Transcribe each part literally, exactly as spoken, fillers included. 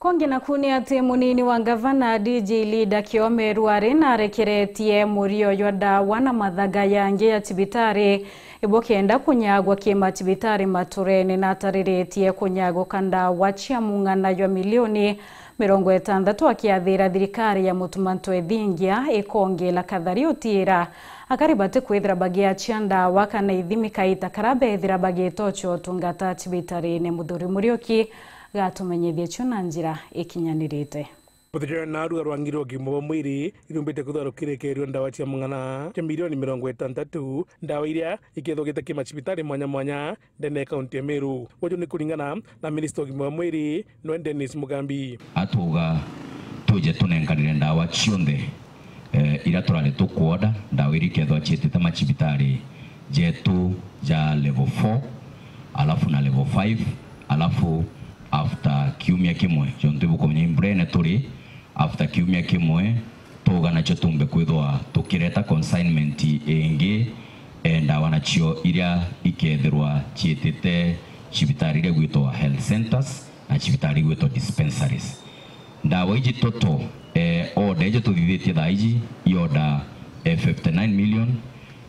Kongi naku ni ati munini wa ngavana D J Lida Kiome Ruari narekeretie murio jwa ndawa na mathaga yangi ya cibitari ibukenda kunyagwa kimacibitari maturene, na atariritie kunyaguka ndawa cia mung'ana jwa milioni mirongo itantatu, akiathira thirikari ya Mutuma Ntwethingia ikongela kathari utiira akari bati kwithira bagiachia ndawa kana ithimi kaita kara bethira bagitochwa utungata cibitarine. Muthuri Muriuki gatumenyithie cio na njira ikinyanirite. Muthenya na ruga rwa ngiri rwa kimo bwa mwiri irumbite kwithirwa rukirekerio ndawa cia mung'ana cia milioni mirongo itantatu, ndawa iria ikethogete kimacibitari mwanya mwanya ndene ya kaunti ya Meru. Uju ni kuringana na minista wa ugima wa mwiri, nwe Dennis Mugambi. Atuga tuje tunenkanire ndawa cionthe, eh, iria turari tukuoda, ndawa iria ikethwa ciitite macibitari jetu ja level four, alafu na level five, alafu after kiumia kimwe, jontu ibukumenya imburene turi, after kiumia kimwe, tuga nacio tumbe kwithwa tukireta consignment ingi, eh, ndawa nacio iria ikethirwa ciitite cibitari iria igwitwa health centers na cibitari igwitwa dispensaries. Ndawa iji toto, eh, order iji tuthithitie thaa iji, i order, eh, fifty nine million,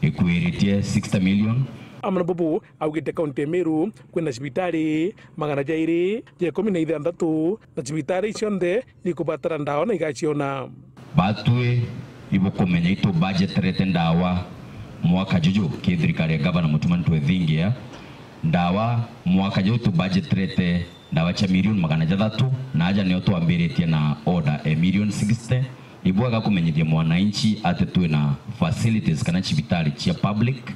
ikuiritie sixty million. Amwe na bubu augite kaunti ya Meru kwina cibitari magana jairi ja ikumi na ithanthatu, na cibitari cionthe ikubatara ndawa na igaciona. Batwi ibukumenya itu budgeterete ndawa mwaka juju ki thirikari ya Gavana Mutuma Ntwethingia. Ndawa mwaka juju tu budgeterete ndawa cia milioni magana jathatu, na aja nio twambiritie na order e milioni sixty. Ni bwega kumenyithia mwananchi ati twina facilities kana cibitari cia public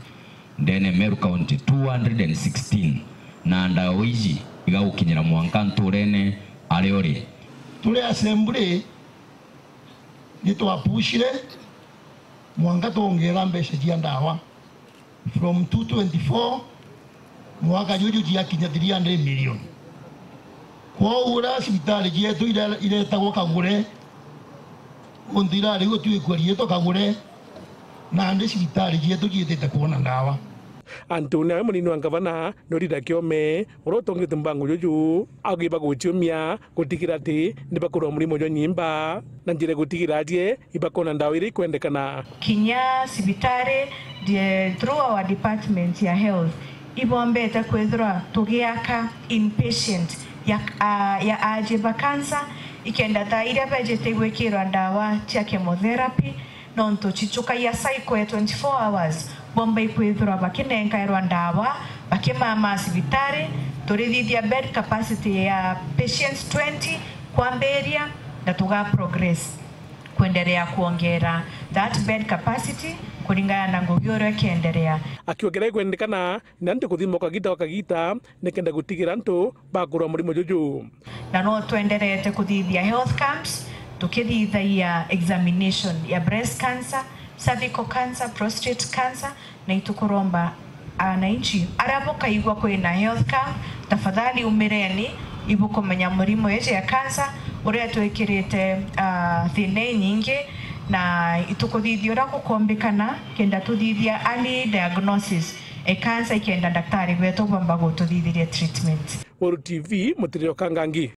ndene Meru County two hundred and sixteen, na ndawa iji igagukinyira mwanka nturene aria uri. Turi assembly, ni twapushire mwanka twongera mbeca cia ndawa from two twenty-four mwaka juju ciakinya three hundred million. Kwou uria cibitari cietu ire-, iretagwo Kagure, untu irari gutwikua riitwa Kagure, nandi cibitari cietu ciitite kwona ndawa. Antu nawe munini wa ngavana, Norida Kiome, uria utongete mbango juju, agiba guciumia gutigira ati ni bakurwa murimo jwa nyimba, na njira gutigira atie ibakona ndawa iria ikwendekana. Kinya cibitari, the, through our department ya health, ibombete kwithirwa tugiaka inpatient ya, a, ya aji ba cancer, ikenda ta iria bejete gwikirwa ndawa cia chemotherapy, nontu cichukagia cycle ya twenty-four hours, bomba ikwithirwa bakinenkairwa ndawa, bakimama cibitari, turithithia bed capacity ya patients twenty kwambiria, na tuga progress kwenderea kuongera that bed capacity kuringana na ngugi uria ikienderea. Akiongera ikwendekana, na antu kuthimwa kagita gwa kagita, nikenda gutigira antu bakurwa murimo juju. Na no twenderete kuthithia health camps, tukithithagia examination ya breast cancer, cervical cancer, prostate cancer, na itukuromba ananchi aria bukaigua kwina health camp, tafadhali umireni, ibukumenya murimo iji ya cancer uria twikirite, ah, thina inyingi, na itukuthithia uria gukombikana kenda tuthithia early diagnosis e cancer, ikenda daktari betu bomba gututhithiria treatment. Weru T V, Mutiriro Kangangi.